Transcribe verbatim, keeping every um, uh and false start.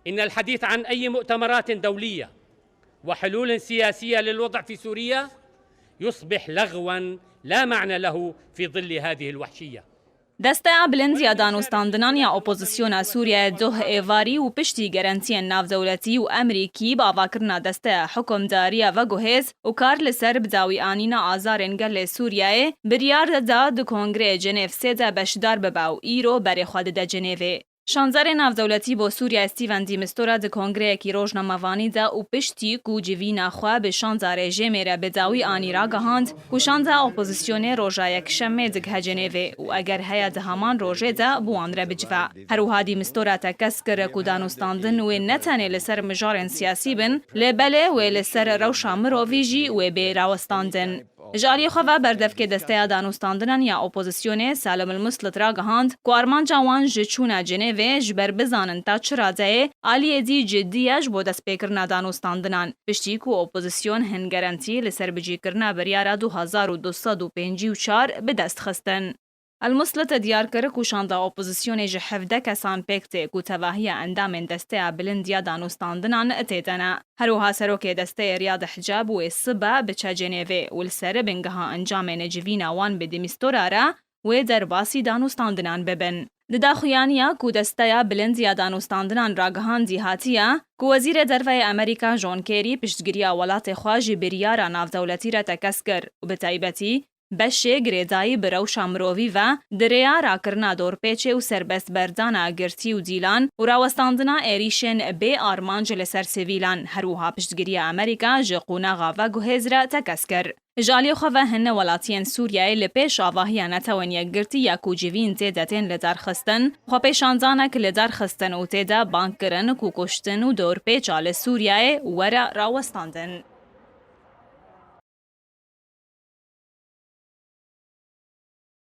إن الحديث عن أي مؤتمرات دولية وحلول سياسية للوضع في سوريا يصبح لغوا لا معنى له في ظل هذه الوحشية. Desteya Bilind ya Danûstandinan ya Opozisyona Sûriyeyê doh êvarî û piştî gerentiyên navdewletî û Amerîkî bi avakirina desteya hukimdariya veguhêz û kar li ser bidawianîna azarên gelê Sûriyeyê biryar de da di Kongreyê Cenêv sê de beşdar bibe û îro berê xwe dide Cenêvê. Şanzerê navdewletî bo Sûriye Stephen de Mistura di kongreyekî rojnamevanî de û piştî ku civîna xwe bi şanda rejêmê re bi dawî anî ragihand ku şanda opozisyonê roja Yekşemê digihe Cenêvê û eger heye di heman rojê de bi wan re bicive. Her wiha de Mistura tekez kir ku danûstandin wê ne tenê li ser mijarên siyasî bin, lê belê wê li ser rewşa mirovî jî wê bê rawestandin. Ji aliyê xwe ve berdevkê Desteya Danûstandinan ya Opozisyonê Salim El Muslit ragihand ku armanca wan ji çûna Cenêvê ji ber bizanin ta çi radeyê aliyê dî cidî ye ji bo destpêkirina danûstandinan, piştî ku opozisyon hin gerentî li ser bicîkirina biryara du hezar û du sed û pêncî û çar bi dest xistin. El Muslit diyar kir ku şanda opozisyonê ji hevdeh kesan pêk tê ku tevahiya endamên Desteya Bilind ya Danûstandinan tê de ne. Her wiha serokê desteyê Riyad Hicab wê sibe biçe Cenêvê û li ser bingeha encamên civîna wan bi de Mistura re wê derbasî danûstandinan bibin. Di daxuyaniya ku Desteya Bilind ya Danûstandinan ragihandî hatiye ku Wezîrê Derve yê Amerîka John Kerry piştgiriya welatê xwe ji biryara navdewletî re tekez kir û bi taybetî beşê girêdayî bi rewşa mirovî ve di rêya rakirina dorpêçê û serbestberdana girtî û dîlan û rawestandina êrîşên bê armanc li ser sivîlan, her wiha piştgiriya Amerîka ji qonaxa veguhêz re tekez kir. Ji aliyê xwe ve hin welatiyên Sûriyeyê li pêş avahiya Netewên Yekgirtî ya ku civîn tê de tên lidarxistin, xwepêşandanek lidarxistin û tê de bang kirin ku kuştin û dorpêça li Sûriyeyê were rawestandin.